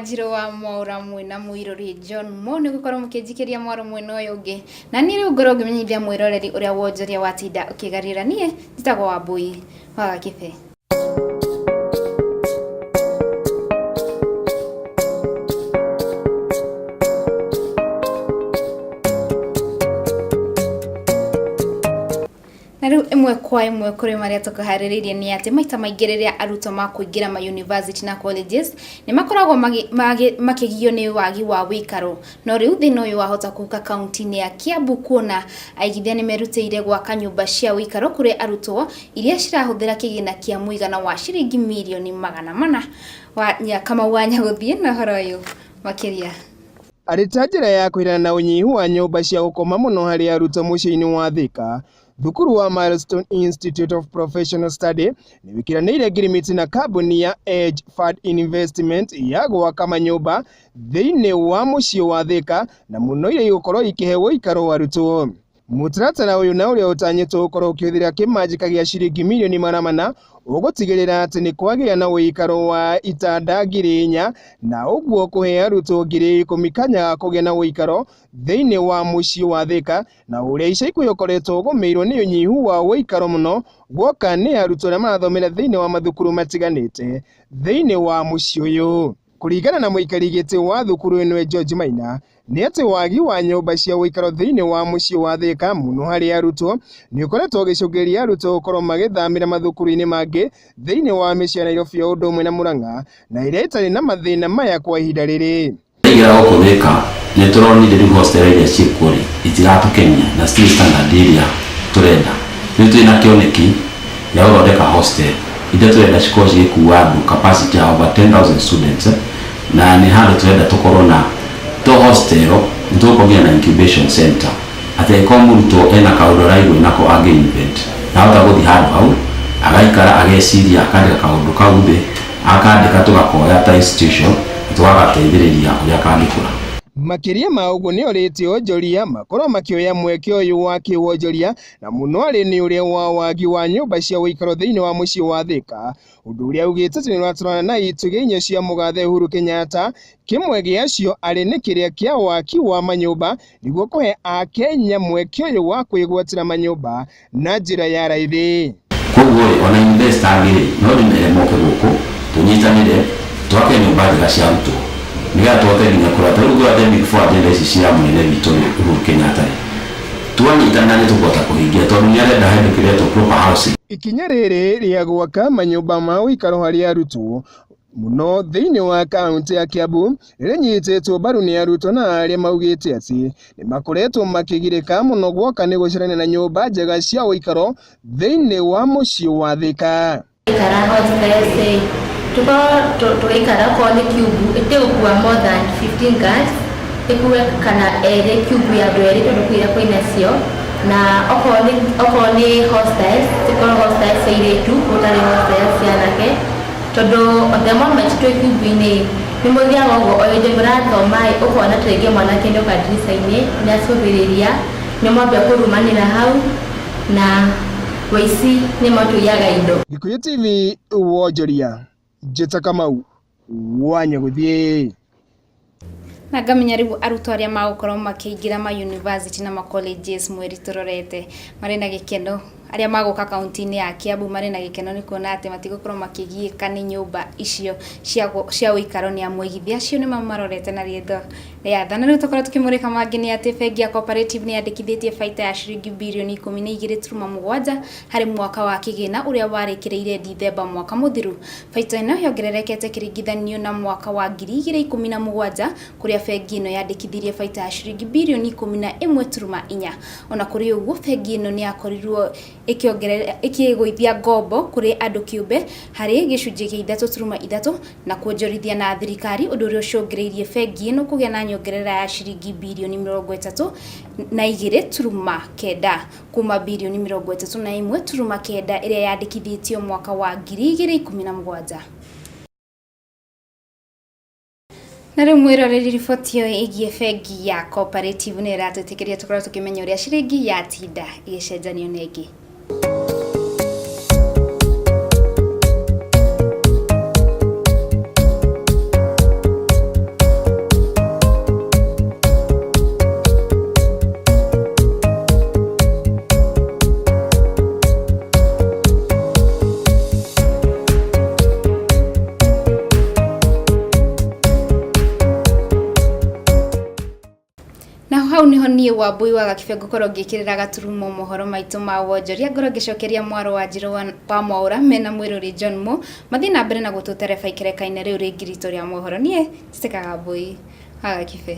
Wanjirũ wa Mwaũra mwĩna mũirũrĩ John Mo nĩ gũkorwo mũkĩnjikĩria mwaro mwena ũyũ ũngĩ. Na niĩ rĩu ngorwo ngĩmenyithia mwĩroreri ũrĩa wonjoria watinda ũkĩgarĩra niĩ njĩtagwo Wambũi wa Gakĩbe. Na rĩu ĩmwe kwa ĩmwe kũrĩ marĩa tũkũharĩrĩirie nĩ atĩ maita maingĩ rĩrĩa arutwo makũingĩra ma university na colleges nĩ makoragwo makĩgio nĩ wagi wa wĩikaro. No rĩu thĩna ũyũ wahota kũhuka kaunti-inĩ ya Kiambu kuona aigithia nĩ merutĩire gwaka nyũmba cia wĩikaro kũrĩ arutwo iria cirahũthĩra kĩgĩna kĩa mũigana wa ciringi mirioni 400. Kamau wa Nyagũthiĩ na ũhoro ũyũ makĩria. Arĩ ta njĩra ya kũhĩrana na ũnyihu wa nyũmba cia gũkoma mũno harĩ arutwo mũciĩ-inĩ wa Thika, thukuru wa Milestone Institute of Professional Study nĩ wĩkĩranĩire ngirimiti na kambuni ya Edge Fund Investment ya gwaka manyũmba thĩinĩ wa mũciĩ wa Thika na mũno iria igũkorwo ikĩhe ũikaro arutwo. Mũtaratara ũyũ na ũrĩa ũtanyĩtwo gũkorwo ũkĩhũthĩra kĩmanjĩka gĩa ciringi mirioni 400 ũgũtigĩrĩra atĩ nĩ kwagĩa na ũikaro wa itanda 4,000 na ũguo kũhe arutwo 10,000 kanya ga kũgĩa na ũikaro thĩinĩ wa mũciĩ wa Thika na ũrĩa ica ikuhĩ ũkoretwo ũgũmĩirwo nĩ ũnyihu wa ũikaro mũno guoka nĩ arutwo arĩa marathomera thĩinĩ wa mathukuru matiganĩte thĩinĩ wa mũciĩ ũyũ. Kũringana na mũikari gĩtĩ wa thukuru ĩno George Maina, nĩ atĩ wagi wa nyũmba cia ũikaro thĩinĩ wa mũciĩ wa Thika mũno harĩ arutwo nĩ ũkoretwo ũgĩcũngĩrĩria arutwo gũkorwo magĩthamĩra mathukuru-inĩ mangĩ thĩinĩ wa mĩciĩ ya Nairobi o ũndũ ũmwe na Murang'a na ĩrĩa ĩtarĩ na mathĩna maya kwa ihinda rĩrĩ. Ndaingĩra gũkũ Thika nĩ tũronire rĩu hostel iria ciĩkuo rĩ itiratũkenia na citirĩ standard ĩrĩa tũrenda. Rĩu twĩna kĩoneki gĩa gũthondeka hostel iria tũrenda cikorwo cigĩkua andũ capacity ya over 10,000 students na nĩ handũ tũrenda tũkorwo na to hostel nĩ tũgũkorwo nginya na incubation center atĩ angĩkorwo mũrutwo ena kaũndũ araigua nako angĩ invent nahota gũthiĩ handũ hau agaikara ageciria akandĩka kaũndũ kau thĩ akandĩka tũgakoya ta institution tũgagateithĩrĩria ũrĩa kangĩkũra. Makĩria ma ũguo nĩ orĩtie onjoria makorwo makĩoya mweke ũyũ wa kĩwonjoria na mũno arĩ nĩ ũrĩa wa wagi wa nyũmba cia ũikaro thĩinĩ wa mũciĩ wa Thika, ũndũ ũrĩa augĩte atĩ nĩ ũratwarana na itugĩ inya cia mũgathe Uhuru Kenyatta, kĩmwe gĩacio arĩ nĩ kĩrĩa kĩa waki wa manyũmba nĩguo kũhe Akenya mweke ũyũ wa kwĩgwatĩra manyũmba na njĩra ya raithi. Koguo rĩ, ona investor angĩ rĩ, no ndĩmere moke gũkũ tũnyitanĩre twake nyũmba njega cia arutwo nĩgetha tũhote nginya kũrora ta rĩu ũngĩrora the big four agenda ici cia mũnene witũ rĩ, Uhuru Kenyatta rĩ, twanyitanĩra nĩ tũkũhota kũhingia tondũ nĩ arenda handũ kĩretwo proper housing. Ikinya rĩrĩ rĩa gwaka manyũmba ma ũikaro harĩ arutwo mũno thĩinĩ wa kaunti ya Kiambu rĩnyitĩtwo mbaru nĩ arutwo na arĩa maugĩte atĩ nĩ makoretwo makĩgirĩka mũno gwoka nĩ gũcarania na nyũmba njega cia ũikaro thĩinĩ wa mũciĩ wa Thika. Ikara hostels tukorwo tũgĩikara okorwo nĩ cube ĩtĩgũkua more than 15 girls ĩkue kana erĩ cube ya andũ erĩ tondũ kwĩ iria kwĩna cio na okorwo nĩ hostels cikorwo hostels cia airĩtu gũtarĩ hostels cia anake tondũ the moment twĩ cube-inĩ nĩ mũthiaga ũguo o hĩndĩ mũrathoma ĩ ũkona ta rĩngĩ mwanake nĩ oka ndirica-inĩ nĩ acũthĩrĩria nĩ mwambia kũrumanĩra hau na wĩici nĩ matũiyaga indo. Gĩkũyũ TV wonjoria Njĩta Kamau wa Nyagũthiĩ. Na ngamenya rĩu arutwo arĩa magũkorwo makĩingĩra ma university na ma colleges mweri tũrorete marĩ na gĩkeno, arĩa magũka kaunti-inĩ ya Kiambu marĩ na gĩkeno nĩ kuona atĩ matigũkorwo makĩgiĩka nĩ nyũmba icio cia ũikaro nĩ amu aigithia acio nĩ mamarorete na rĩtho rĩa tha. Na rĩu tũkorwo tũkĩmũrĩka mangĩ nĩ atĩ bengi ya Cooperative nĩ yandĩkithĩtie baita ya ciringi birioni 12.7 harĩ mwaka wa kĩgĩna ũrĩa warĩkĩrĩire Dithemba mwaka mũthiru. Baita ĩno yongererekete ĩkĩringithanio na mwaka wa 2017 kũrĩa bengi ĩno yandĩkithirie baita ya ciringi birioni 11.4. Ona kũrĩ ũguo bengi ĩno nĩ yakorirwo ĩkĩgũithia ngombo kũrĩ andũ kĩũmbe harĩ gĩcunjĩ kĩa 3.3 na kuonjorithia na thirikari ũndũ ũrĩa ũcũngĩrĩirie bengi ĩno kũgĩa na nyongerera ya ciringi birioni 32.9 kuma birioni 31.9 ĩrĩa yandĩkithĩtio mwaka wa 2017. Na rĩu mwĩroreri riboti ĩyo ĩgiĩ bengi ya Cooperative nĩ ĩratwĩtĩkĩria tũkorwo tũkĩmenya ũrĩa ciringi yatinda ĩgĩcenjanio na ĩngĩ. Hau niho niĩ Wambui wa Gakibe ngũkorwo ngĩkĩrĩra gaturumo mohoro maitũ ma wonjoria, ngorwo ngĩcokeria mwaro wa Njirũ wa Mwaũra mena mwĩrũri John Mo mathiĩ na mbere na gũtũtereba ikereka-inĩ rĩu rĩngĩ ritũ rĩa mohoro. Niĩ njĩtĩkaga Wambui wa Gakibe.